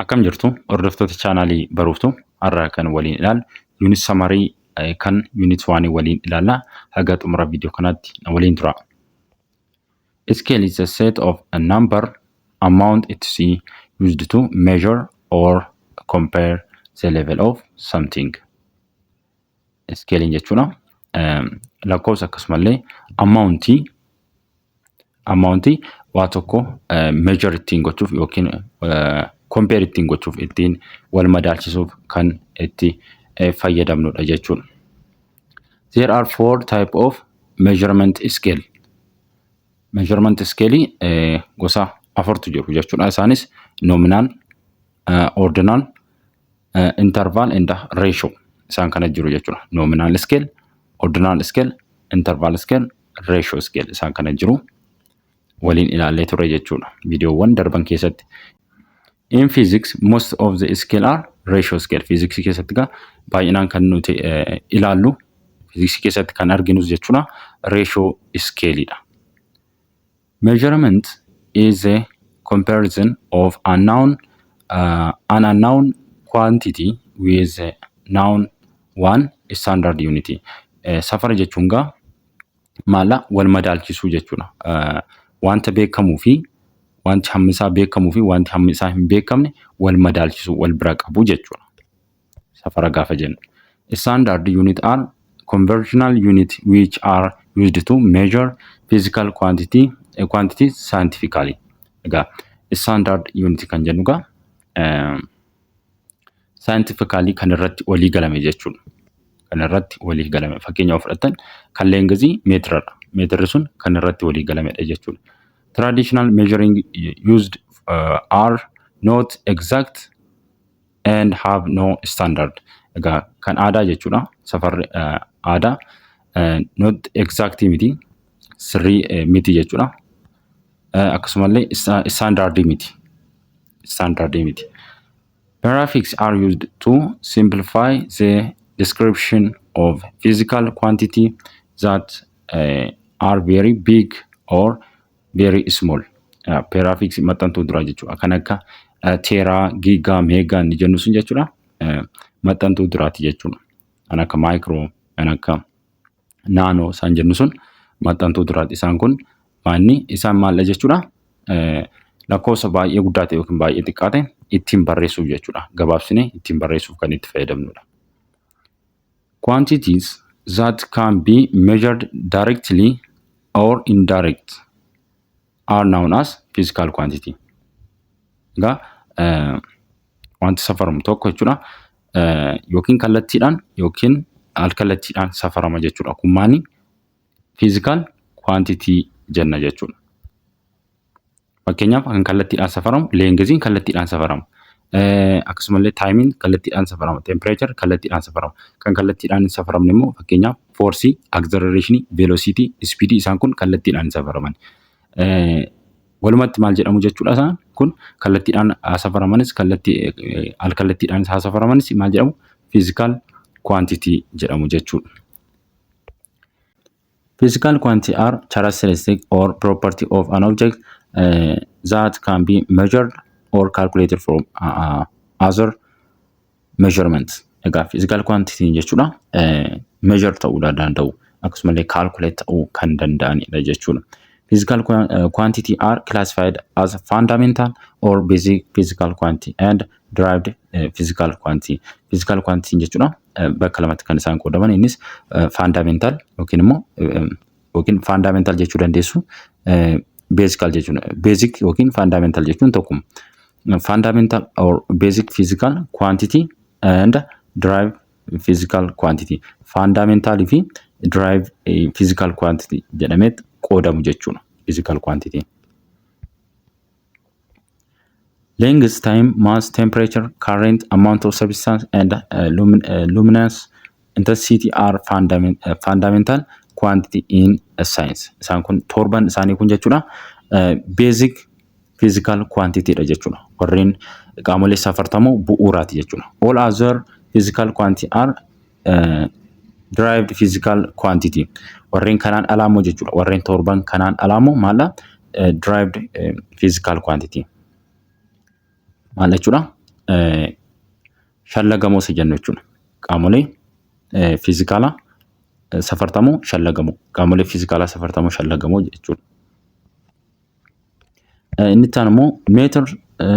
Akkam jirtu, hordoftoota chaanaalii Baruuftuu? Har'a kan waliin ilaallu unit summary kan unit 1 waliin ilaalla. Haga xumura viidiyoo kanaatti na waliin tura. Scale is a set of a number, amount, etc. used to measure or compare the level of something. Scaling jechuudha. Lakkoofsa akkasumallee amountii waa tokko measure ittiin gochuuf yookiin compare ittiin gochuuf, ittiin wal madaalchisuuf kan itti fayyadamnudha jechuudha. There are four type of measurement scale. Measurement scale gosa afurtu jiru jechuudha. Isaanis nominal, ordinal, interval and ratio isaan kana jiru jechuudha. Nominal scale, ordinal scale, interval scale, ratio scale isaan kana jiru waliin ilaallee ture jechuudha viidiyoowwan darban keessatti. In physics, most of the scale are ratio scale. Physics keessatti egaa baay'inaan kan nuti ilaallu, physics keessatti kan arginus jechuudha, ratio scaleidha. Measurement is a comparison of an unknown quantity with a known one standard unit. Safara jechuun gaa maala? Wal madaalchisuu jechuudha. Wanta beekamuu fi wanti hammi isaa beekamuu fi wanti hammi isaa hin beekamne wal madaalchisuu, wal bira qabu jechuudha. Safara gaafa jennu. Standard unit are conventional unit which are used to measure physical quantity scientifically. Egaa standard unit kan jennu egaa scientifically kan irratti walii galame jechuudha. Kan irratti walii galame, fakkeenya fudhattan, kan lengthii meetiradha. Meetirri sun kan irratti walii galamedha jechuudha. Traditional measuring used are not exact and have no standard. Egaa kan aadaa jechuudha. Safarri aadaa not exact miti, sirrii miti jechuudha. Akkasumallee standardii miti. Standardii miti. Prefix are used to simplify the description of physical quantity that are very big or very small. Prefix maxxantuu duraa jechuudha. Kan akka tera, giga, mega inni jennu sun jechuudha. Maxxantuu duraati jechuudha. Kan akka micro, kan akka nano isaan jennu sun maxxantuu duraati. Isaan kun maanni isaan maalla jechuudha? Lakkoofsa baay'ee guddaa ta'e yookiin baay'ee xiqqaa ta'e ittiin barreessuuf jechuudha. Gabaabsinee ittiin barreessuuf kan itti fayyadamnudha. Quantities that can be measured directly or indirect are known as physical quantity. Egaa wanti safaramu tokko jechuudha, yookiin kallattiidhaan yookiin alkallattiidhaan safarama jechuudha. Kun maali? Physical quantity jenna jechuudha. Fakkeenyaaf, kan kallattiidhaan safaramu lengthiin kallattiidhaan safarama. Akkasumallee timeiin kallattiidhaan safarama. Temperature kallattiidhaan safarama. Kan kallattiidhaan hin safaramne immoo, fakkeenyaaf, forceii, accelerationii, velocity, speedii, isaan kun kallattiidhaan hin safaraman. Walumatti maal jedhamu jechuudha? Isaan kun kallattiidhaan haa safaramanis, kallattii alkallattiidhaanis haa safaramanis, maal jedhamu? Physical quantity jedhamu jechuudha. Physical quantity are characteristic or property of an object that can be measured or calculated from other measurements. Egaa physical quantity jechuudha measure ta'uu danda'u, akkasumallee calculate ta'uu kan danda'anidha jechuudha. Physical quantity are classified as fundamental or basic physical quantity and derived physical quantity. Physical quantity jechuudha bakka lamatti kan isaan qoodaman. Innis fundamental yookiin immoo yookiin fundamental jechuu dandeessu, basic jechuudha. Basic yookiin fundamental jechuun tokkuma. Fundamental or basic physical quantity and derived physical quantity. Fundamental fi derived physical quantity jedhamee qoodamu jechuudha. Physical quantity. Length, time, mass, temperature, current, amount of substance and luminous intensity are fundamental quantity in science. Isaan kun torban isaanii kun jechuudha basic physical quantity dha jechuudha. Warreen qaamolee safartamoo bu'uuraati jechuudha. All other physical quantity are derived physical quantity. Warreen kanaan alaa immoo jechuudha. Warreen torban kanaan alaa immoo maala? Derived physical quantity. Maal jechuudha? Shallagamoo isa jennu jechuudha. Qaamolee fiizikaalaa safartamoo shallagamoo. Qaamolee fiizikaalaa safartamoo shallagamoo jechuudha. Inni itti aanu immoo meter,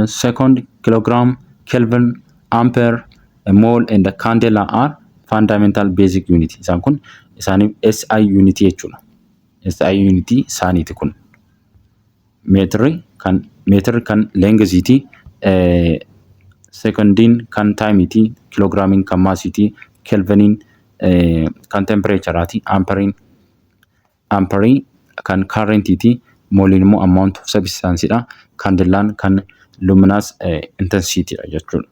second, kilogram, kelvin, ampere, mole and candela are fundamental basic unit. Isaan kun isaaniif SI unit jechuudha. SI unit isaaniiti kun. Meetirri kan meetirri kan leengiziiti, sekondiin kan taayimiiti, kiloogiraamiin kan maasiiti, kelviniin kan tempireecharaati, amperiin amperii kan kaarrentiiti, mooliin immoo amount of substance dha, kaandellaan kan luminous intensity dha jechuudha.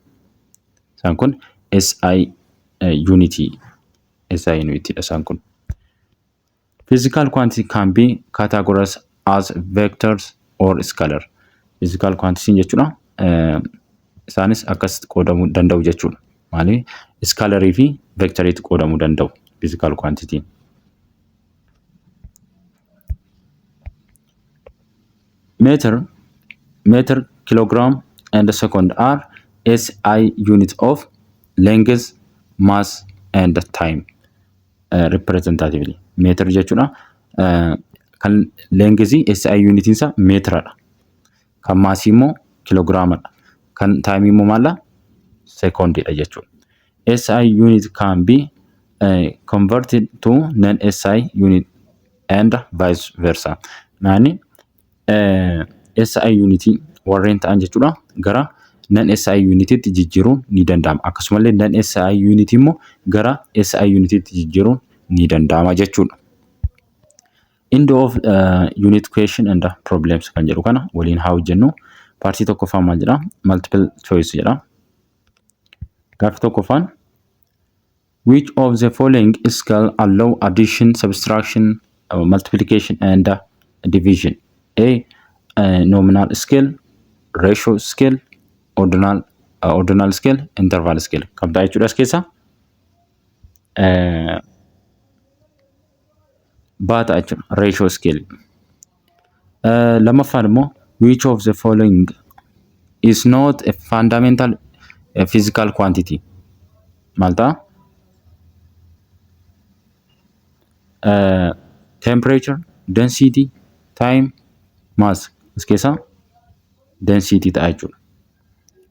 Isaan kun SI unit SI unit dha isaan kun. Physical quantity can be categorized as vectors or scalar. Physical quantity jechuudha. Isaanis akkas qoodamuu danda'u jechuudha. Maaliif iskaalarii fi vectoriitti qoodamuu danda'u physical quantity. Meter, meter, kilogram and second are SI unit of length, mass and time representatively. Meter jechuudha. Kan length SI unitiin isaa meetiradha. Kan maasii immoo kiloogiraamadha. Kan taayimii immoo maalla? Sekoondiidha jechuudha. SI unit can be converted to non-SI unit and vice versa. Maani SI unit warreen ta'an jechuudha gara non SI unititti jijjiiruun ni danda'ama. Akkasumallee non SI unit immoo gara SI unititti jijjiiruun ni danda'ama jechuudha. End of unit question and problems kan jedhu kana waliin haa hojjennu. Paartii tokkoffaan maal jedha? Multiple choice jedha. Gaaffii tokkoffaan which of the following scale allow addition, subtraction, multiplication and division? A. Nominal scale, ratio scale, ordinal scale, interval scale. Kam ta'a jechuudha as keessa? Baa ta'a jechuudha. Ratio scale. Lammaffaan immoo which of the following is not a fundamental physical quantity? Maal ta'a? Temperature, density, time, mass. As keessaa density ta'a jechuudha.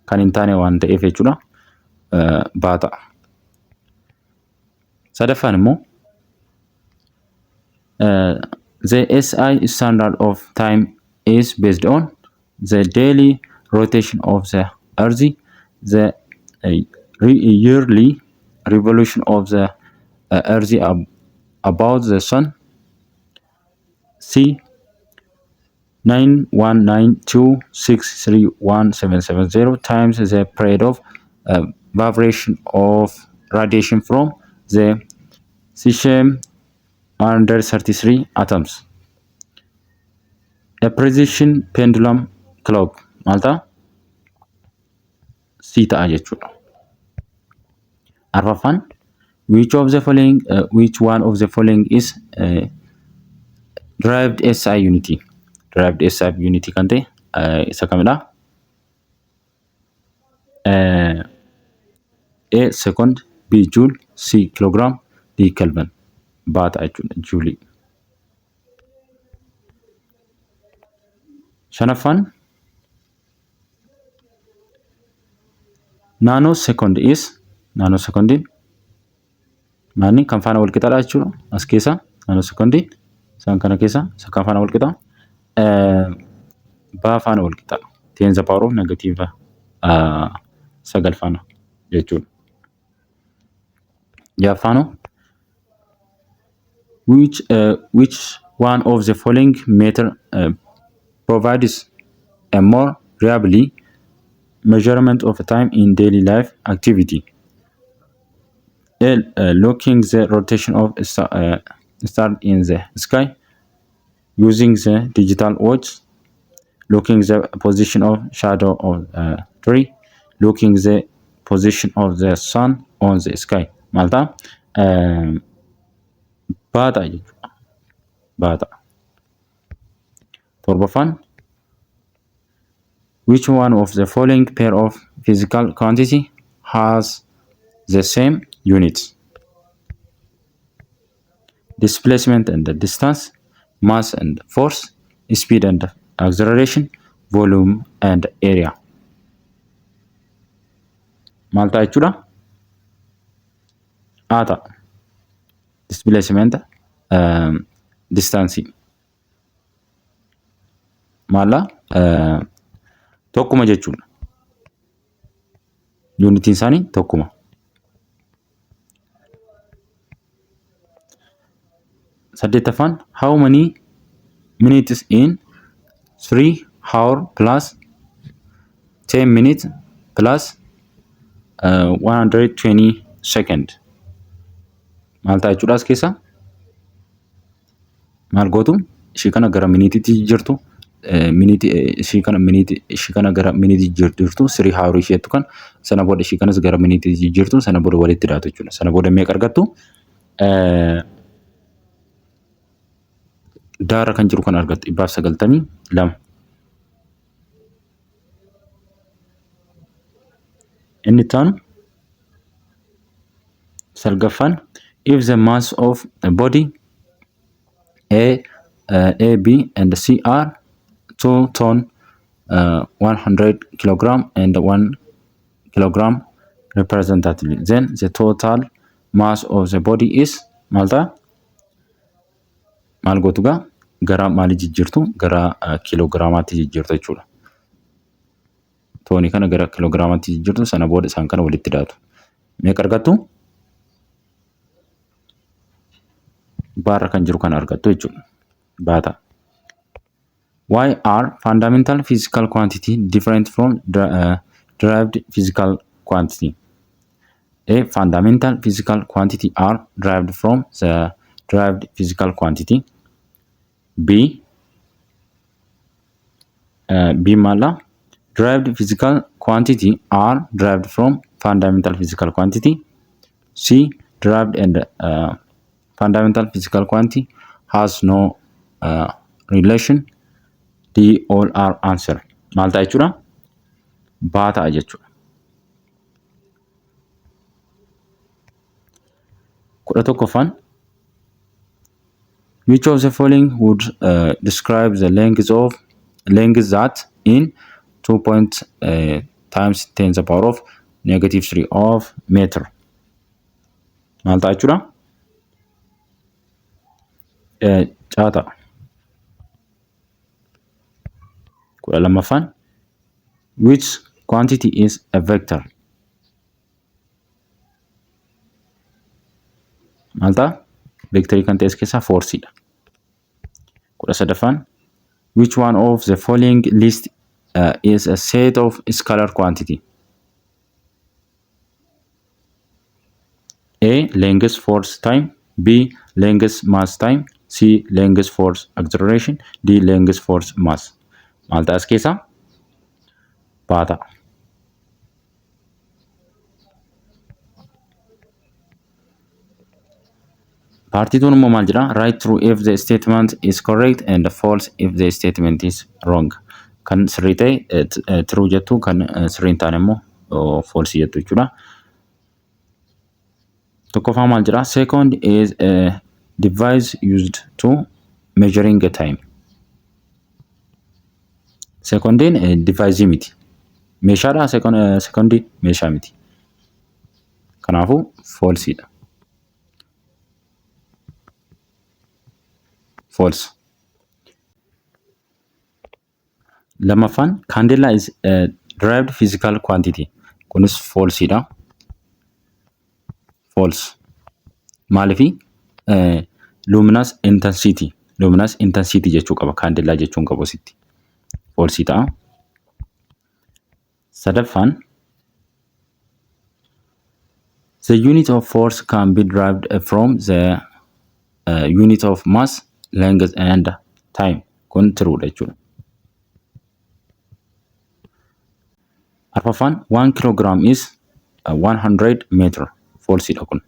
Kan hin taane waan ta'eef jechuudha. Baa ta'a. Sadaffaan immoo the SI standard of time is based on the daily rotation of the earth, the yearly revolution of the earth about the sun, C 9192631770 times the period of vibration of radiation from the cesium 133 atoms. A precision pendulum clock maal ta'a? C ta'a jechuudha. Arfaffaan which of the following which one of the following is derived SI unity? Derived SI unity kan ta'e isa kamidha? A second, B joule, C kilogram, D kelvin. Baa ta'a jechuudha juulii. Shanaffaan naanoo second is naanoo sekondiin maanni kan faana wal qixaadha jechuudha. As keessa naanoo sekondiin isaan kana keessa isa kan faana wal qixa. Baa faana wal qixa. Ten the power of negative sagal faana jechuudha. Ja'affaanoo which one of the following meter provides a more reliably measurement of time in daily life activity? A. Looking the rotation of star in the sky, using the digital watch, looking the position of shadow of tree, looking the position of the sun on the sky. Maal ta'a? Baa ta'a jechuudha. Baa ta'a. Torbaffaan Which one of the following pair of physical quantity has the same units? Displacement and distance, mass and force, speed and acceleration, volume and area. Maal ta'a jechuudha? A ta'a. Displacement distance. Maallaa tokkuma jechuudha. Yuunitiin isaanii tokkuma. Saddeettaffaan how many minutes in 3 hour plus 10 minutes plus 120 second maal ta'a jechuudha as keessa maal gootu ishii kana gara miniitiitti jijjiirtu miniitii ishii kana miniitii ishii kana gara miniitii jijjiirtu sirii haarii isheettu kan sana booda ishii kanas gara miniitii jijjiirtu sana booda walitti hidhaatu jechuudha. Sana booda meeqa argattu? Daara kan jiru kan argattu 192. Inni itti aanu salgaffaan if the mass of a body A, A, B and C are 2 ton 100 kilogram and 1 kilogram representatively then the total mass of the body is maal ta'a? Maal gootu gaa gara maalii jijjiirtu gara kiiloogiraamaatti jijjiirtu jechuudha. Toonii kana gara kiiloogiraamaatti jijjiirtu sana booda isaan kana walitti daatu. Meeqa argattu? Baarra kan jiru kana argattu jechuudha. Baata. Why are fundamental physical quantity different from derived physical quantity? A. Fundamental physical quantity are derived from the derived physical quantity. B. B maala? Derived physical quantity are derived from fundamental physical quantity. C. Derived and fundamental physical quantity has no relation. D. All are answer. Maal ta'a jechuudha? Baa ta'a jechuudha. 11ffaan Which of the following would describe the length of length that in 2 point, times 10 the power of negative 3 of meter? Maal ta'a jechuudha? Caa ta'a. 12ffaan Which quantity is a vector? Maal ta'a? Vectorii kan ta'es keessaa foorsiidha. 13ffaan Which one of the following list is a set of scalar quantity? A. Length force time. B. Length mass time. C. Length force acceleration. D. Length force mass. Maal ta'a as keessaa? Baa ta'a. Paartii tuun immoo maal jedha? Write true if the statement is correct and false if the statement is wrong. Kan sirrii ta'e true jettu kan sirrii hin taane immoo false jettu jechuudha. Tokkoffaa maal jedha? Second is a device used to measuring a time. Sekondiin device miti. Meeshaadha sekondii meeshaa miti. Kanaafuu false dha. False. Lammaffaan candela is a derived physical quantity. Kunis false dha. False. Maalifi luminous intensity. Luminous intensity jechuu qaba. Candela jechuun qabu asitti. False ta'a. Sadaffaan the unit of force can be derived from the unit of mass, length and time. Kun true dha jechuudha. Arfaffaan 1 kilogram is 100 meter. False dha kun.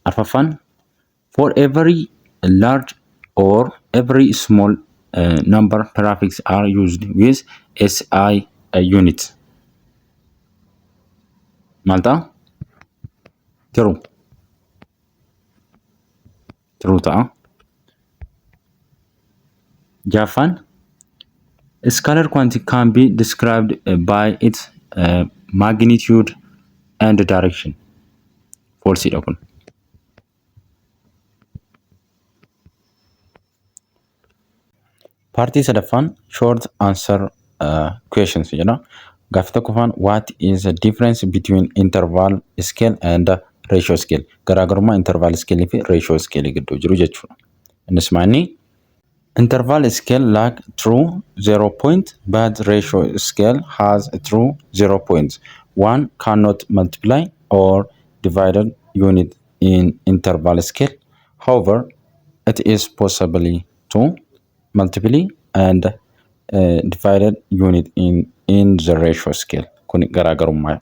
Arfaffaan for every large or Every small number prefix are used with SI unit. Maal ta'a? True. True ta'a. Ja'affaan, scalar quantity can be described by its magnitude and direction. False dha kun. Paartii sadaffaan short answer questions jedha. Gaaffii tokkoffaan, what is the difference between interval scale and ratio scale? Garaagarummaa interval scale fi ratio scale gidduu jiru jechuudha. Innis maanni? Interval scale lack true zero point, but ratio scale has a true zero point. One cannot multiply or divide unit in interval scale. However, it is possible to multiply and divided unit in the ratio scale. Kun garaagarummaa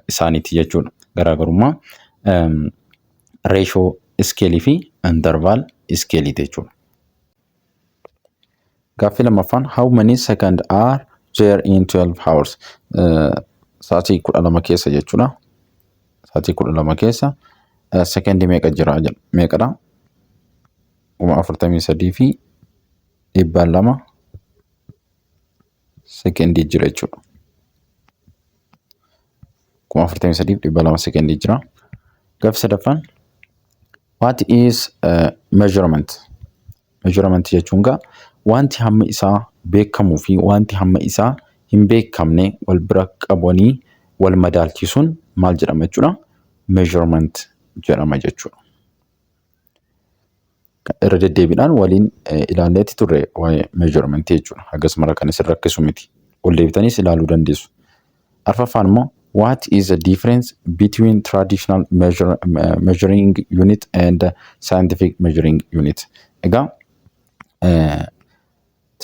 isaaniiti jechuudha. Garaagarummaa ratio scale fi interval scale jechuudha. Gaaffii lammaffaan, how many second are there in 12 hours? Sa'aatii 12 keessa jechuudha. Sa'aatii 12 keessa sekendii meeqa jira jedha. Meeqadha? 43,200 sekendii jira jechuudha. 43,200 sekendii jira. Gaaffii sadaffaan, what is measurement? Measurement jechuun gaa wanti hamma isaa beekamuu fi wanti hamma isaa hin beekamne wal bira qabanii wal madaalchisuun maal jedhama jechuudha? Measurement jedhama jechuudha. Irra deddeebiidhaan waliin ilaalleetti turre waa'ee measurement jechuudha. Akkasuma kan isin rakkisu miti. Ol deebitaniis ilaaluu dandeessu. Arfaffaan immoo, what is the difference between traditional measuring unit and scientific measuring unit? Egaa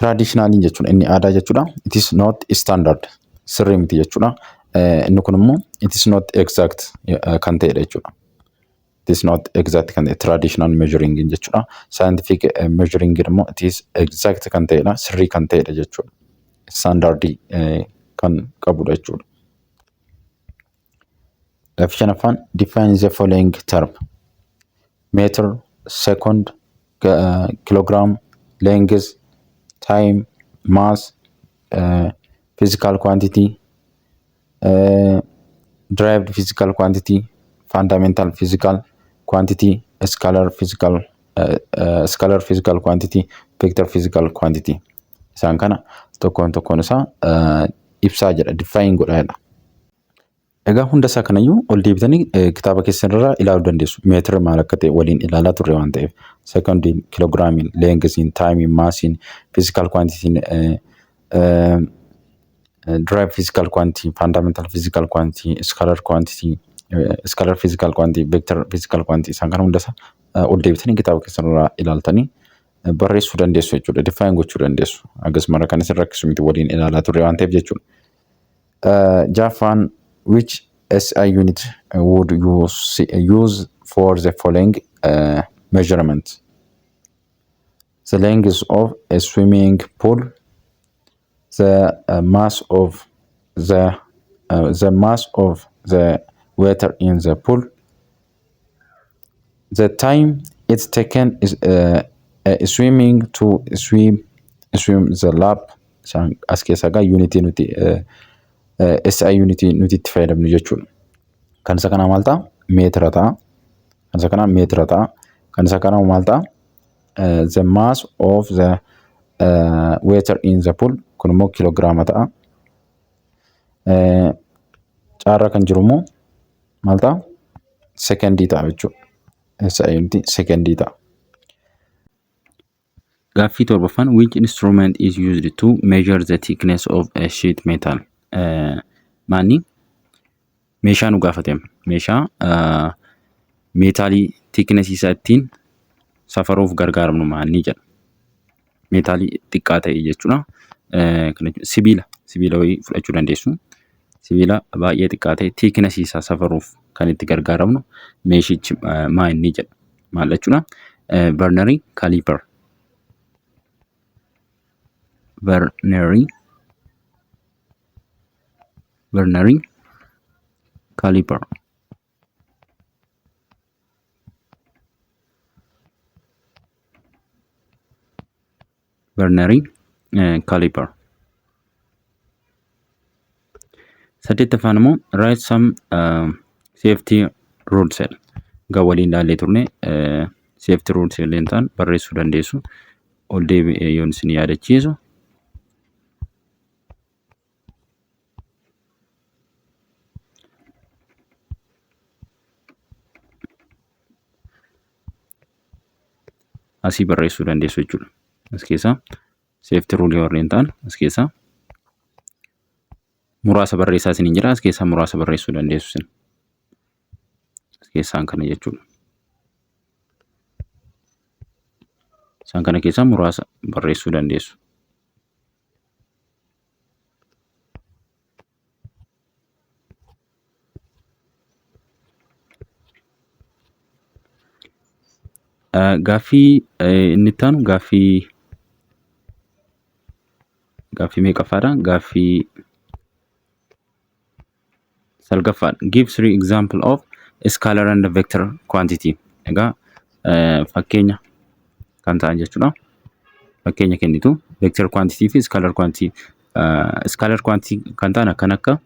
traditionaliin jechuudha, inni aadaa jechuudha. It is not standard, sirrii miti jechuudha. Inni kun immoo it is not exact kan ta'edha jechuudha. It is not exact kan ta'e traditional measuring jechuudha. Scientific measuring immoo it is exact kan ta'edha, sirrii kan ta'edha jechuudha. Standardii kan qabudha jechuudha. Gaaffii shanaffaan, define the following term: meter, second, kilogram, length, time, mass, physical quantity, derived physical quantity, fundamental physical quantity, scalar physical quantity, vector physical quantity. Isaan kana tokkoon tokkoon isaa ibsaa jedha, define godhaa jedha. Egaa hunda isaa kanayyuu ol deebitanii kitaaba keessan irraa ilaaluu dandeessu. Meetira maal akka ta'e waliin ilaalaa turre waan ta'eef. Sekondiin, kiloogiraamiin, lengthiin, timeiin, massiin, physical quantityn, derived physical quantity, fundamental physical quantity, scalar quantity, scalar physical quantity, vector physical quantity, isaan kana hunda isaa ol deebitanii kitaaba keessan irraa ilaaltanii barreessuu dandeessu jechuudha. Define gochuu dandeessu. Akkasuma kan isin rakkisu miti, waliin ilaalaa turre waan ta'eef jechuudha. Ja'affaan, which SI unit would you use for the following measurement? The length of a swimming pool, the mass of the water in the pool, the time it's taken is swimming to swim the lap. Isaan as keessaa gaa unitii nuti SI unitii nuti itti fayyadamnu jechuudha. Kan isa kanaa maal ta'a? Meetira ta'a. Kan isa kanaa meetira ta'a. Kan isa kanaa maal ta'a? The mass of the water in the pool, kun immoo kiloogiraama ta'a. Caarraa kan jiru immoo maal ta'a? Sekendii ta'a jechuudha. SI unitii sekendii ta'a. Gaaffii torbaffaan, which instrument is used to measure the thickness of a sheet metal? Maanni meeshaa nu gaafatame, meeshaa meetaalii thickness isaa ittiin safaruuf gargaaramnu maanni jedha. Meetaalii xiqqaa ta'e jechuudha. Sibiila wayii fudhachuu dandeessu. Sibiila baay'ee xiqqaa ta'e thickness isaa safaruuf kan itti gargaaramnu meeshichi maa inni jedha. Maal jechuudha? Vernier caliper. Vernier vernier caliper. Vernier caliper. Saddeettaffaan immoo write some safety rules jedha. Egaa waliin ilaallee turne, safety rules illee ta'an barreessuu dandeessu. Ol deebi'ee yoon isin yaadachiisu. Asii barreessuu dandeessu jechuudha. As keessaa safety rule warreen ta'an as keessaa muraasa barreessaa isiniin jira. As keessaa muraasa barreessuu dandeessu isin. As keessaan kana jechuudha. Isaan kana keessaa muraasa barreessuu dandeessu. Gaaffii inni itti aanu gaaffii meeqaffaadha? Gaaffii salgaffaadha. Give three example of scalar and vector quantity. Egaa fakkeenya kan ta'an jechuudha. Fakkeenya kennitu vector quantity fi scalar quantity. Scalar quantity kan ta'an akkan akka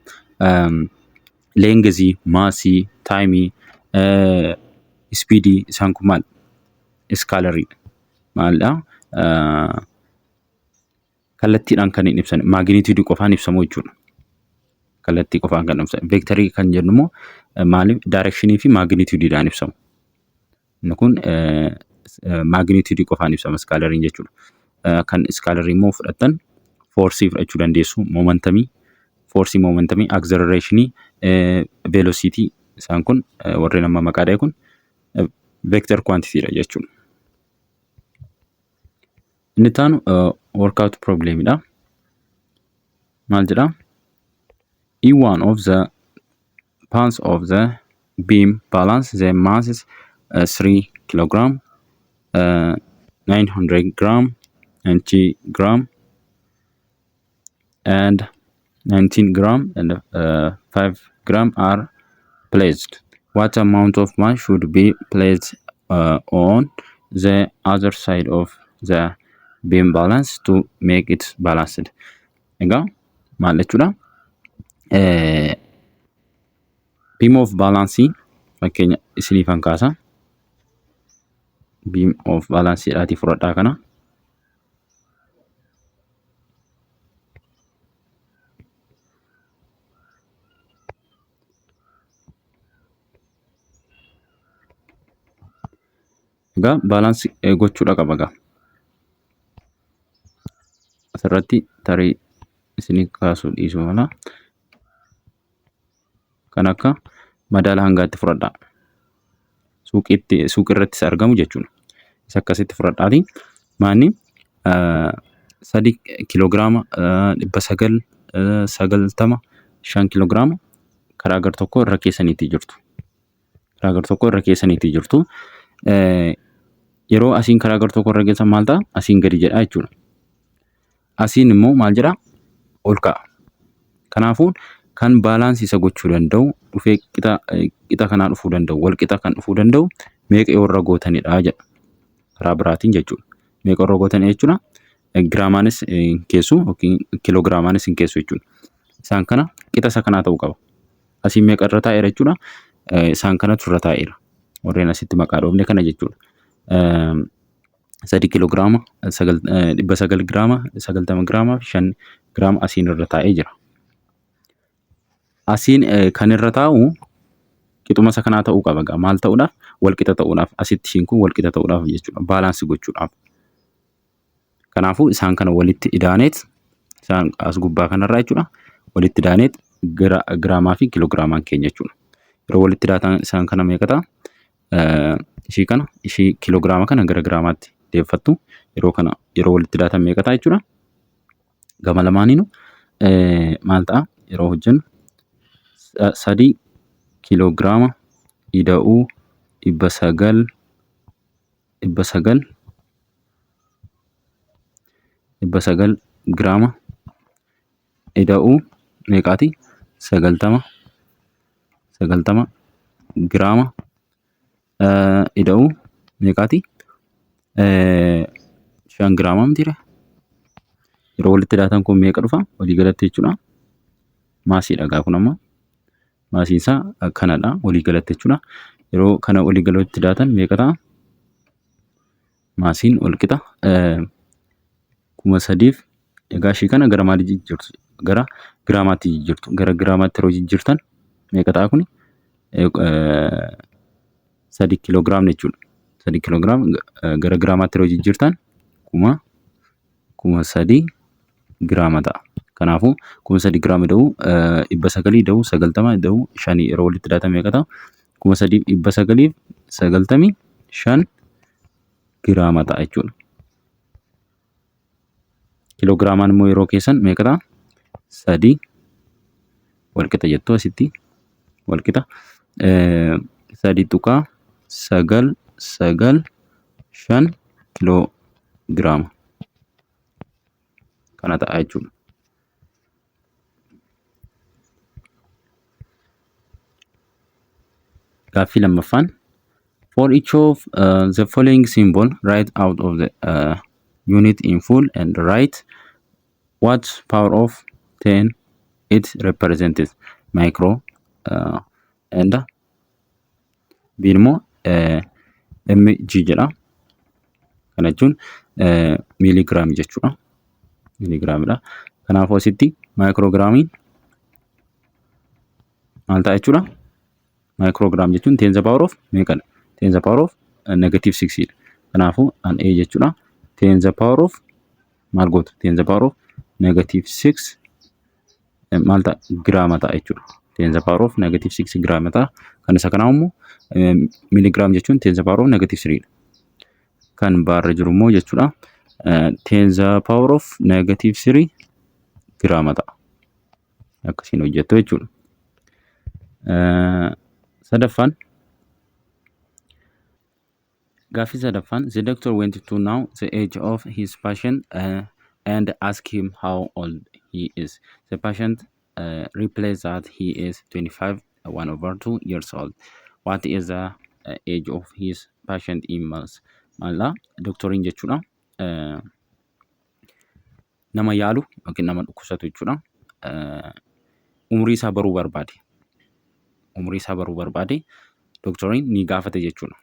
lengthii, massii, timeii, speedii, isaan kun maal? Scalariidha. Maalidha? Kallattiidhaan kan hin ibsan, magnitudeii qofaan ibsamu jechuudha. Kallattii qofaan kan ibsan. Vectorii kan jennu immoo maaliif directionii fi magnitudeiidhaan ibsamu. Inni kun magnitudeii qofaan ibsama scalariin jechuudha. Kan scalarii immoo fudhattan forceii fudhachuu dandeessu, momentumii, forceii, momentumii, accelerationii, velocity, isaan kun warreen amma maqaa dha'e kun vector quantity dha jechuudha. Inni itti aanu workout problemidha. Maal jedhaa? In one of the pans of the beam balance, the mass is 3 kilogram, 900 gram, 90 gram and 19 gram and 5 gram are placed. What amount of mass should be placed on the other side of the beam balance to make it balanced? Egaa maal jechuudha? Beam of balance fakkeenya isiniifan kaasa. Beam of balance dhaatii fudhadhaa kana. Egaa balanceii gochuudha qaba egaa. Asirratti tarii isinii kaasuu dhiisuu mala. Kan akka madaala hangaatti fudhadhaa. Suuqiitti, suuqii irrattis argamu jechuudha. Isa akkasitti fudhadhaati. Maanni 3 kiiloogiraama, 990, 5 kiiloogiraama karaa gar tokko irra keessaniitii jirtu. Karaa gar tokko irra keessaniitii jirtu. Yeroo asiin karaa gar tokko irra geessan maal ta'a? Asiin gadi jedha jechuudha. Asiin immoo maal jedhaa? Ol ka'a. Kanaafuu kan balanceii isa gochuu danda'u, dhufee qixa qixa kanaa dhufuu danda'u, wal qixa kan dhufuu danda'u meeqa yoo irra gootanidha jedha. Karaa biraatiin jechuudha. Meeqa irra gootanidha jechuudha. Giraamaanis hin keessu yookiin kiiloogiraamaanis hin keessu jechuudha. Isaan kana qixa isa kanaa ta'uu qaba. Asiin meeqa irra taa'eera jechuudha? Isaan kanatu irra taa'eera. Warreen asitti maqaa dhoofne kana jechuudha. 3 kiiloogiraama, 900 giraama, 90 giraama fi 5 giraama asiin irra taa'ee jira. Asiin kan irra taa'u qixuma isa kanaa ta'uu qaba. Maal ta'uudhaaf? Wal qixa ta'uudhaaf. Asitti ishiin kun wal qixa ta'uudhaaf jechuudha. Balanceii gochuudhaaf. Kanaafuu isaan kana walitti idaaneet, isaan as gubbaa kanarraa jechuudha. Walitti idaaneet giraamaa fi kiiloogiraamaan keenya jechuudha. Yeroo walitti idaatan isaan kana meeqa ta'a? Ishii kana, ishii kiiloogiraama kana gara giraamaatti deeffattu. Yeroo kana yeroo walitti idaatan meeqa ta'a jechuudha? Gama lamaaniinuu maal ta'a yeroo hojjennu? 3 kiiloogiraama ida'uu 900, 900, 900. giraama ida'uu meeqaati? 90 giraama ida'uu meeqaati? 5 giraama mitiire? Yeroo walitti daatan kun meeqa dhufa? Walii galatti jechuudha. Maasiidha gaa kun amma. Maasiin isaa kanadha walii galatti jechuudha. Yeroo kana walii galatti daatan meeqa ta'a? Maasiin wal qixa 3000f, egaa ishii kana gara maalii jijjiirtu? Gara giraamaatti jijjiirtu. Gara giraamaatti yeroo jijjiirtan meeqa ta'a kuni? 3 kiiloogiraam jechuudha. 3 kiiloogiraam gara giraamaatti yeroo jijjiirtan 3000 giraama ta'a. Kanaafuu 3000 giraama ida'uu 900 ida'uu 90 ida'uu shanii yeroo walitti daatan meeqa ta'a? 3995 giraama ta'a jechuudha. Kiiloogiraamaan immoo yeroo keessan meeqa ta'a? Sadii walqixa jettu asitti walqixa 3.995 kiiloogiraama kana ta'a jechuudha. Gaaffii lammaffaan: For each of the following symbol, write out of the unit in full and write what power of 10 it represents. Micro and B immoo mg jedha. Kana jechuun miiligiraamii jechuudha. Miiligiraamidha. Kanaafuu asitti maayikroogiraamiin maal ta'a jechuudha? Microgram jechuun 10 the power of meeqadha? 10 the power of negative 6 dha. Kanaafuu an A jechuudha. 10 the power of maal gootu? 10 the power of negative 6 maal ta'a? Giraama ta'a jechuudha. 10 the power of negative 6 giraama ta'a. Kan isa kanaa immoo miiligiraam jechuun 10 the power of negative 3 dha. Kan baarra jiru immoo jechuudha. 10 the power of negative 3 giraama ta'a. Akkasiin hojjettu jechuudha. Sadaffaan, gaaffii sadaffaan: The doctor went to know the age of his patient and asked him how old he is. The patient replies that he is 25 1 over 2 years old. What is the age of his patient in months? Maallaa doktoriin jechuudha. Nama yaalu yookiin nama dhukkubsatu jechuudha. Umurii isaa baruu barbaade. Umurii isaa baruu barbaade, doktoriin ni gaafate jechuudha.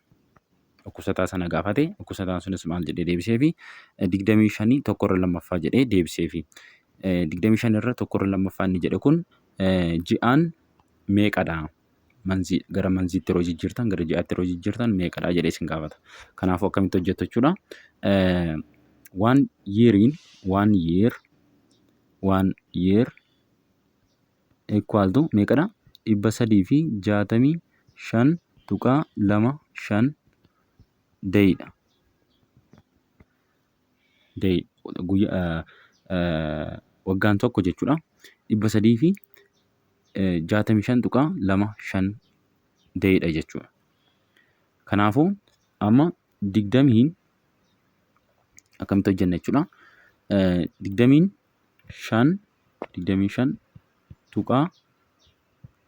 Dhukkubsataa sana gaafate, dhukkubsataan sunis maal jedhee deebiseefi? 25 tokkorra lammaffaa jedhee deebiseefi. 25 irra tokkorra lammaffaa inni jedhe kun ji'aan meeqadha? Monthii gara monthiitti yeroo jijjiirtan, gara ji'aatti yeroo jijjiirtan meeqadha jedhee isin gaafata. Kanaafuu akkamitti hojjettu jechuudha? One yeariin 1 year equal to meeqadha? 365.25 daydha. Day guyyaa waggaan tokko jechuudha. 365.25 daydha jechuudha. Kanaafuu amma digdamiin akkamitti hojjenna jechuudha? 25, 25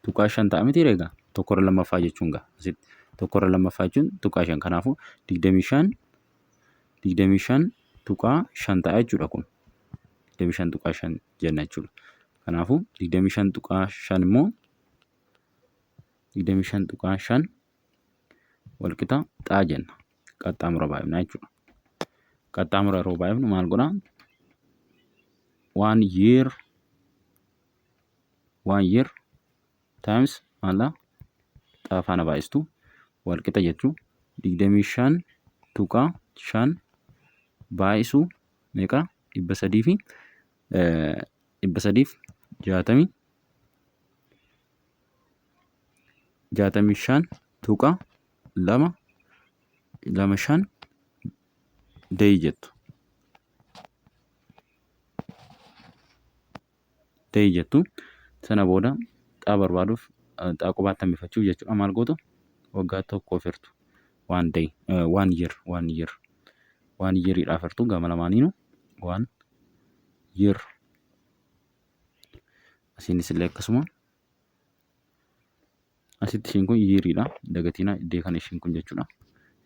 tuqaa shan ta'a miti egaa? Tokkorra lammaffaa jechuun gaa asitti tokkorra lammaffaa jechuun tuqaa shan. Kanaafuu 25, 25.5 ta'a jechuudha. Kun 25.5 jenna jechuudha. Kanaafuu 25.5 immoo, 25.5 walqixa xaa jenna. Qaxxaamura baay'ifna jechuudha. Qaxxaamura yeroo baay'ifnu maal godhaa? 1 year, 1 year times maal xaa faana baay'istu walqixa jechuu 25.5 baay'isuu meeqa? Dhibba sadiif 65.2 25 day jettu. Day jettu. Sana booda xaa barbaaduuf, xaa qubaatti hambifachuuf jechuudha, maal gootu? Waggaa tokkoof hirtu. One day, 1 year, 1 year, 1 yeariidhaaf hirtu gama lamaaniinuu. One Year. Asiinis illee akkasuma. Asitti ishiin kun yeariidha. Dagatiinaa iddoo kana ishiin kun jechuudha.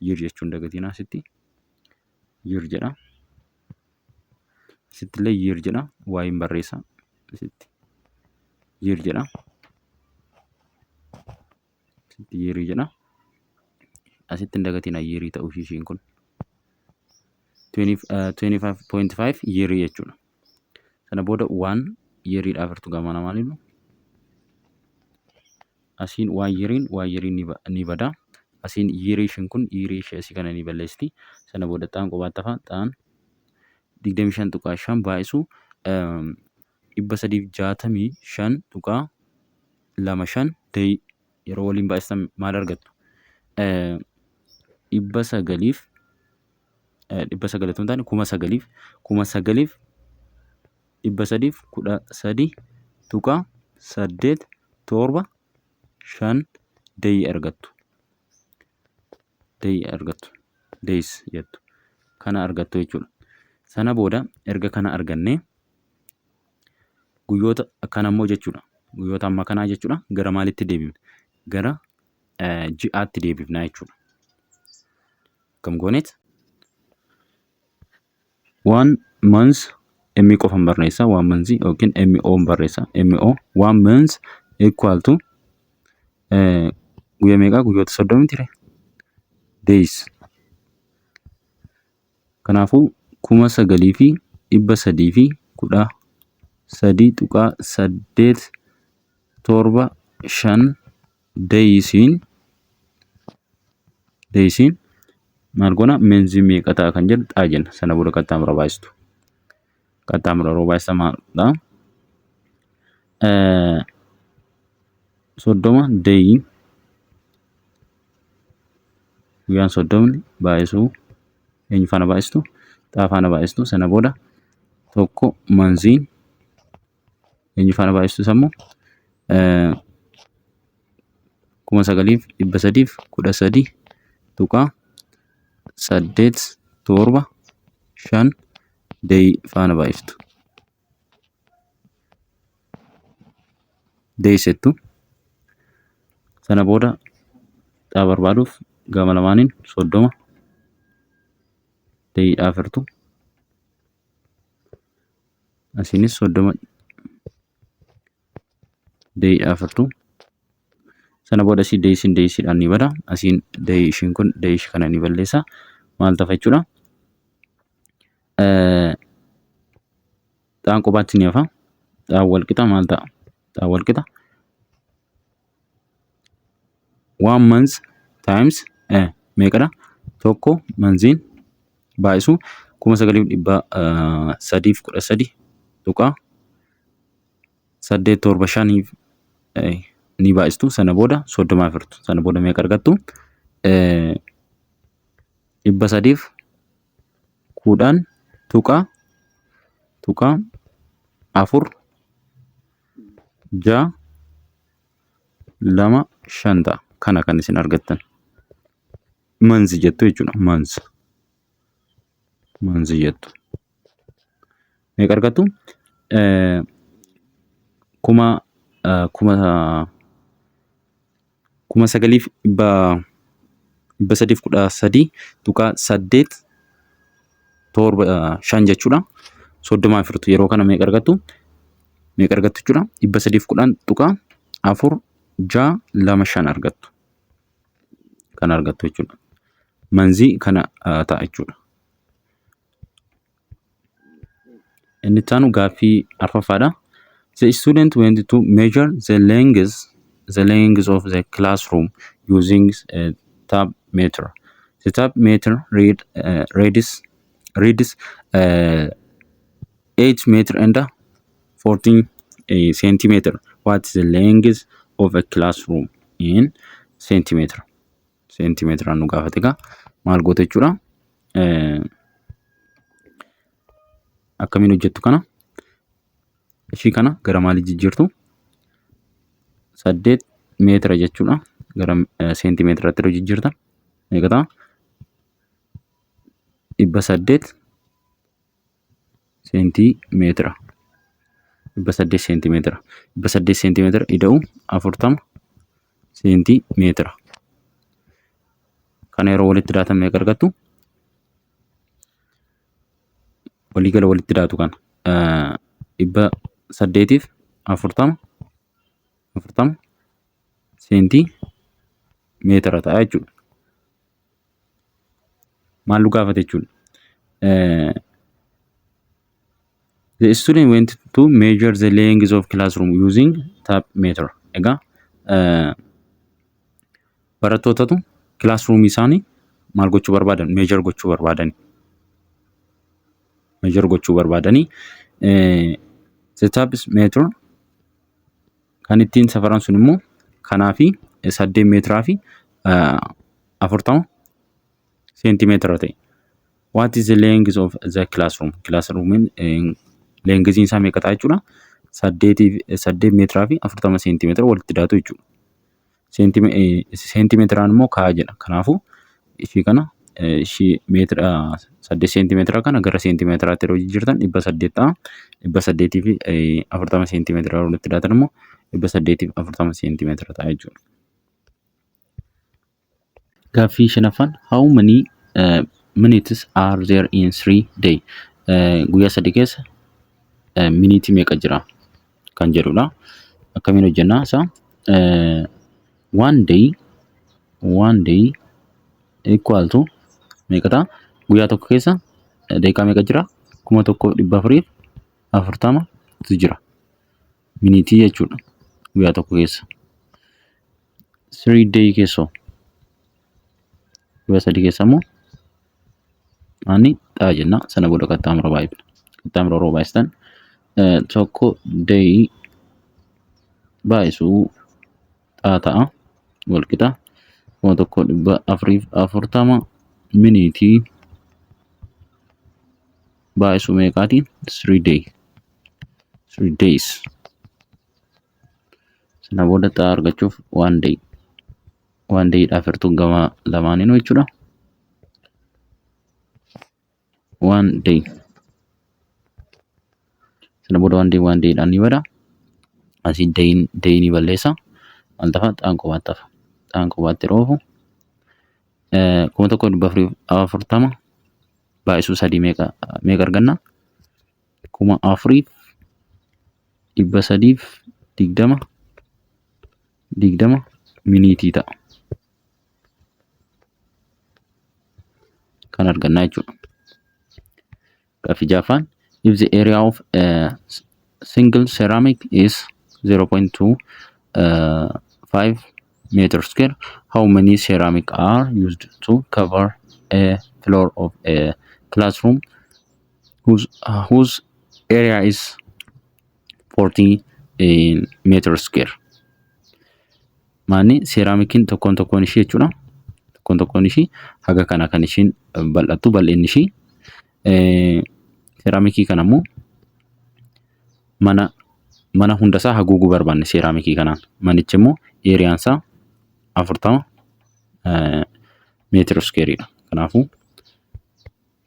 Year jechuun dagatiinaa asitti. Year jedha. Asitti illee year jedha. Waa'een barreessa. Asitti year jedha. Asitti yearii jedha. Asitti hin dagatinaa yearii ta'uu ishiin kun. 25.5 yearii jechuudha. Sana booda waan yeariidhaaf hirtu gama lamaaniinuu. Asiin waan yeariin waan yeariin ni bada. Asiin yearii ishiin kun yearii ishee asii kana ni balleessiti. Sana booda xaan qobaatti hafa. Xaan 25.5 baay'isu 365.25 day yeroo waliin baay'istan maal argattu? Dhibba sagaliif, 900 otoo hin taane 9,000, 9,313.875 day argattu. Day argattu. Days jettu. Kana argattu jechuudha. Sana booda erga kana argannee guyyoota kana immoo jechuudha. Guyyoota amma kanaa jechuudha. Gara maalitti deebifna? Gara ji'aatti deebifna jechuudha. Akkam gooneet? One month M qofan barreessa. One month yookiin MO barreessa. MO one month equal to guyyaa meeqaa? Guyyoota 30 ture. Days. Kanaafuu 9,313.875 daysiin maal goona? Monthii meeqa ta'a kan jedhu xaa jenna. Sana booda qaxxaamura baay'istu. Qaxxaamura yeroo baay'istan maal ta'a? 30 dayiin, guyyaan 30ni baay'isuu eenyu faana baay'istu? Xaa faana baay'istu. Sana booda tokko monthiin eenyu faana baay'istu? Isa immoo 9,313.875 day faana baay'iftu. Daysettu. Sana booda xaa barbaaduuf gama lamaaniin 30 dayiidhaaf hirtu. Asiinis 30 dayiidhaaf hirtu. Sana booda asii daysiin daysiidhaan ni bada. Asiin dayii ishiin kun dayii ishii kana ni balleessa. Maal tafa jechuudha? Xaan qobaatti ni hafa. Xaan wal qixa maal ta'a? Xaan wal qixa one month times meeqadha? Tokko monthiin baay'isu 9,313.875 ni baay'istu. Sana booda 30f hirtu. Sana booda meeqa argattu? 310 tuqaa 4625 ta'a. Kana kan isin argattan. Month jettu jechuudha. Month. Month jettu. Meeqa argattu? Kuma kuma 9,313.875 jechuudha. 30f hirtu. Yeroo kana meeqa argattu? Meeqa argattu jechuudha? 310.4625 argattu. Kana argattu jechuudha. Monthii kana ta'a jechuudha. Inni itti aanu gaaffii arfaffaadha. The student went to measure the length of the classroom using a tape meter. The tape meter reads 8 meter and 14 centimeter. What is the length of a classroom in centimeter? Centimeter nu gaafate egaa maal goota jechuudha? Akkamiin hojjettu kana? Ishii kana gara maalii jijjiirtu? 8 meetira jechuudha. Gara seentimeetiraatti yeroo jijjiirtan meeqa ta'a? 800 seentimeetira. 800 seentimeetira. 800 seentimeetira ida'u 40 seentimeetira. Kana yeroo walitti daatan meeqa argattu? Waliigala walitti daatu kana. 840 40 seentimeetira ta'a jechuudha. Maal nu gaafate jechuudha? The student went to measure the length of classroom using tape meter. Egaa barattootatu classroom isaanii maal gochuu barbaadan? Measure gochuu barbaadani. Measure gochuu barbaadanii, the tape meter kan ittiin safaran sun immoo kanaa fi 8 meetiraa fi 40 seentimeetira ta'e. What is the length of the classroom? Classroomiin lengthiin isaa meeqa ta'a jechuudha? 8 meetiraa fi 40 seentimeetira walitti daatu jechuudha. Seentimeetiraan immoo kaa'aa jedha. Kanaafuu ishii kana, ishii meetira 8 seentimeetira kana gara seentimeetiraatti yeroo jijjiirtan 800 ta'a. 840 seentimeetira walitti daatan immoo 840 seentimeetira ta'a jechuudha. Gaaffii shanaffaan, how many minutes are there in 3 day? Guyyaa 3 keessa miniitii meeqa jira kan jedhudha. Akkamiin hojjennaa isaa? One day equal to meeqa ta'a? Guyyaa tokko keessa daqiiqaa meeqa jira? 1440 tu jira. Miniitii jechuudha guyyaa tokko keessa. 3 day keessoo, guyyaa 3 keessa immoo ani xaa jenna, sana booda qaxxaamura baay'ifna. Qaxxaamura yeroo baay'istan tokko day baay'isuu xaa ta'a, walqixa 1440 miniitii baay'isuu meeqaati? 3 day, 3 days. Sana booda xaa argachuuf one day one daydhaaf hirtuu gama lamaaniinuu jechuudha. One day. Sana booda one day one daydhaan ni bada. Asii dayin day ni balleessa. Maal tafa? Xaan qobaatti hafa. Xaan qobaatti yeroo hafu 1440 baay'isuu sadii meeqa arganna? 4320 20 miniitii ta'a. Kan argannaa jechuudha. Gaaffii ja'affaan, if the area of a single ceramic is 0.25 meter square, how many ceramic are used to cover a floor of a classroom whose area is 40 meter square? Maanni seeraamikiin tokkoon tokkoon ishii jechuudha. Tokkoon tokkoon ishii haga kana kan ishiin bal'attu, bal'inni ishii. Seeraamikii kana immoo mana hundasaa haguuguu barbaanne seeraamikii kanaan. Manichi immoo areaan isaa 40 meetira squareiidha. Kanaafuu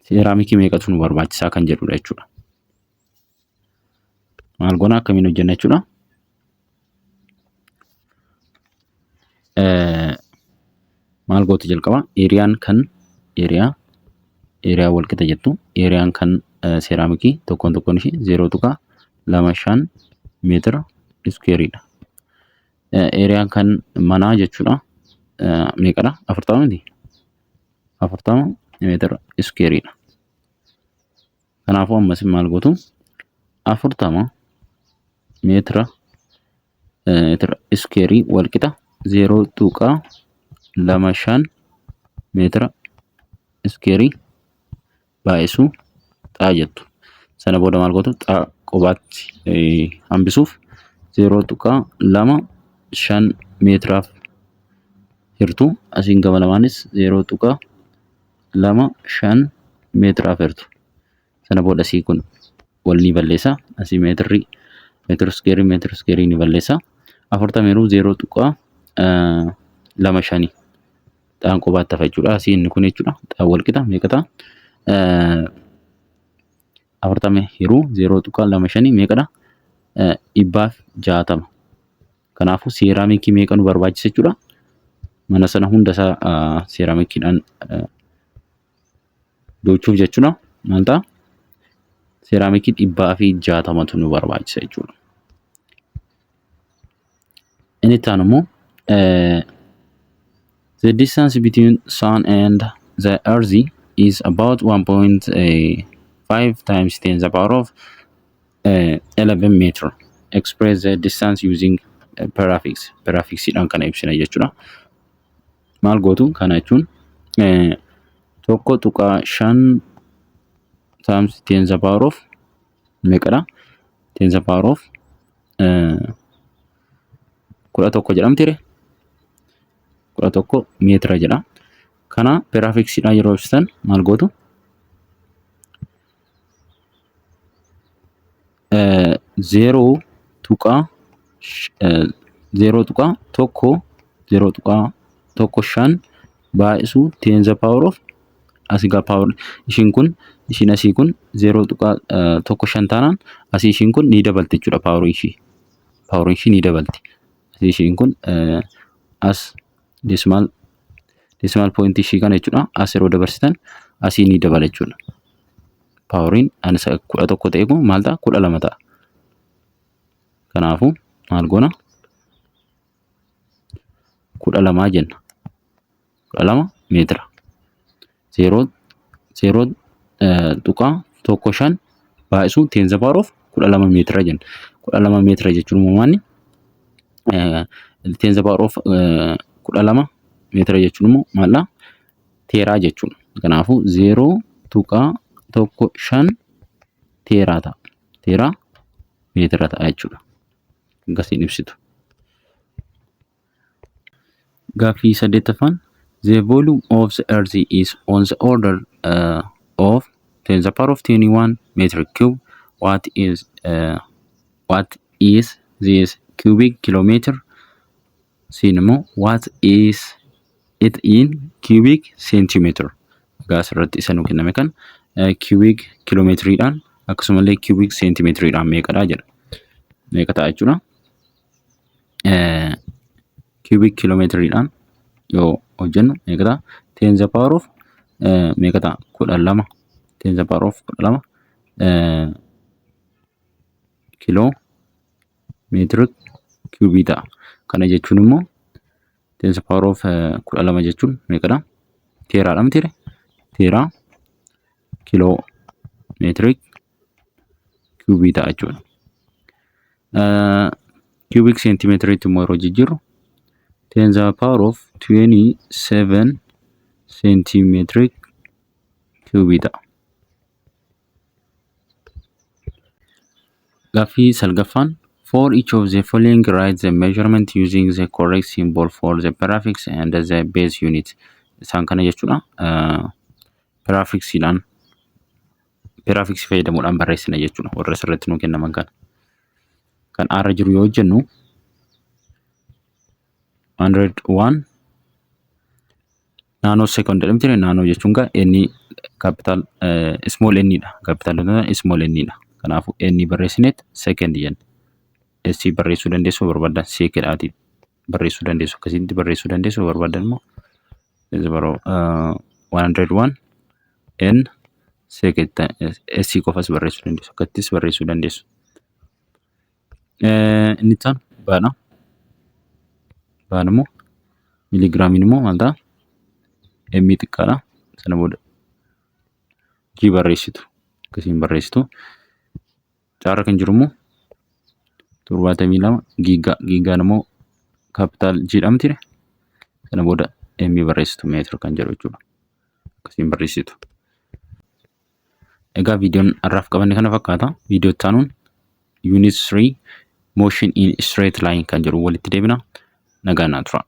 seeraamikii meeqatu nu barbaachisaa kan jedhudha jechuudha. Maal goona, akkamiin hojjenna jechuudha? Maal gootu jalqaba? Areaan kan area wal qixa jettu, areaan kan seeraamikii tokkoon tokkoon ishii 0.25 meetira squareiidha. Areaan kan manaa jechuudha meeqadha? 40 miti? 40 meetira squareiidha. Kanaafuu ammas maal gootu? 40 meetira squareii wal qixa 0.25 meetira squareii baay'isuu xaa jettu. Sana booda maal gootu? Xaa qobaatti hambisuuf 0.25 meetiraaf hirtu, asiin gama lamaanis 0.25 meetiraaf hirtu. Sana booda asii kun wal ni balleessa. Asii meetirri meetira squareii meetira squareii ni balleessa. 40 yeroo 0.25 xaan qobaatti hafa jechuudha. Asii inni kun jechuudha. Xaan wal qixa meeqa ta'a? 40 yeroo 0.25 meeqadha? 160. Kanaafuu seeraamikii meeqa nu barbaachisa jechuudha? Mana sana hunda isaa seeraamikiidhaan duuchuuf jechuudha. Maal ta'a? Seeraamikii 160tu nu barbaachisa jechuudha. Inni itti aanu immoo, the distance between sun and the earth is about 1.5 times 10 the power of 11 meter. Express the distance using prefix. Prefixiidhaan kana ibsina jechuudha. Maal gootu? Kana jechuun 1.5 times 10 the power of meeqadha? 10 the power of 11 jedhamtire, 11 meetira jedha. Kana prefixiidhaan yeroo ibsitan maal gootu? 0.0.1 0.15 baay'isuu 10 the power of, asii gaa power ishiin kun, ishiin asii kun 0.15 taanaan, asii ishiin kun ni dabalti jechuudha. Power ishii ni dabalti. Asii ishiin kun as decimal point ishii kana jechuudha, as yeroo dabarsitan asii ni dabala jechuudha. Poweriin ani 11 ta'e kun maal ta'a? 12 ta'a. Kanaafuu maal goona? 12 jenna. 12 meetira. 0.0.15 baay'isuu 10 the power of 12 meetira jenna. 12 meetira jechuun immoo maanni? 10 the power of 12 meetira jechuun immoo maaldha? Teeraa jechuudha. Kanaafuu 0.15 teeraa ta'a. Teeraa meetira ta'a jechuudha. Akkasiin ibsitu. Gaaffii saddeettaffaan, the volume of the earth is on the order of 10 the power of 21 meter cube. What is this cubic kilometer? Siin immoo, what is it in cubic centimeter? Egaa asirratti isa nu kenname kan cubic kiiloomeetiriidhaan akkasumallee cubic seentimeetiriidhaan meeqadha jedha. Meeqa ta'a jechuudha? Cubic kiiloomeetiriidhaan yoo hojjennu meeqa ta'a? 10 the power of meeqa ta'a? 12. 10 the power of 12 kiiloo meetira kiubii ta'a. Kana jechuun immoo 10 the power of 12 jechuun meeqadha? Teeraadha mitiire? Teeraa kiiloo meetirik kiubii ta'a jechuudha. Cubic seentimeetiriitti immoo yeroo jijjiirru 10 the power of 27 seentimeetirik kiubii ta'a. Gaaffii salgaffaan, for each of the following, write the measurement using the correct symbol for the prefix and the base unit. Isaan kana jechuudha. Prefixiidhaan, prefixii fayyadamuudhaan barreessina jechuudha. Warra asirratti nuu kennaman kana. Kan A irra jiru yoo hojjennu 101 nano second jedhamti. Nano jechuun gaa inni capital small n dha. Capital small n dha. Kanaafuu n barreessineet second jenna. S barreessuu dandeessu barbaadan, C kedhaati barreessuu dandeessu, akkasitti barreessuu dandeessu barbaadan immoo 101 n S qofas barreessuu dandeessu, akkattis barreessuu dandeessu. Inni itti aanu baadha. Baan immoo miiligiraamiin immoo maal ta'a? M xiqqaadha. Sana booda G barreessitu. Akkasiin barreessitu. Caarra kan jiru immoo 72 giigaa. Giigaan immoo capital G dha miti? Sana booda M barreessitu, meetira kan jedhu jechuudha. Akkasiin barreessitu. Egaa viidiyoon har'aaf qabanne kana fakkaata. Viidiyoo itti aanuun unit 3 motion in straight line kan jedhu walitti deebina. Nagaan naa tura.